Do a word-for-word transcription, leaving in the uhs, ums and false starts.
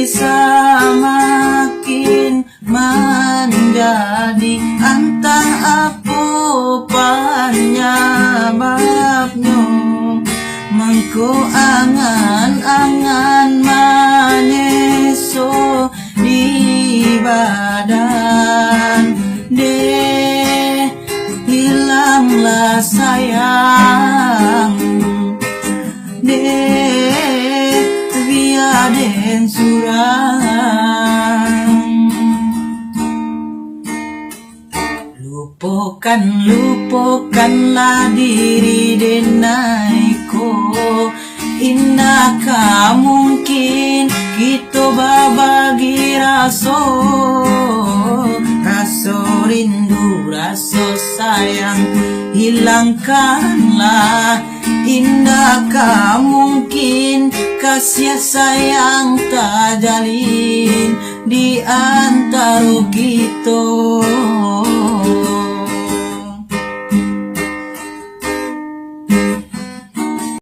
samakin manjadi, antah apo panyababnyo, mangko angan-angan maneso di badan. Deh, ilanglah sayang, deh, bia den surang. Lupokan, lupokanlah diri den nai ko. Indak ka mungkin kito babagi raso, raso rindu, raso sayang, ilangkanlah. Indak ka mungkin kasiah sayang tajalin di antaro kito.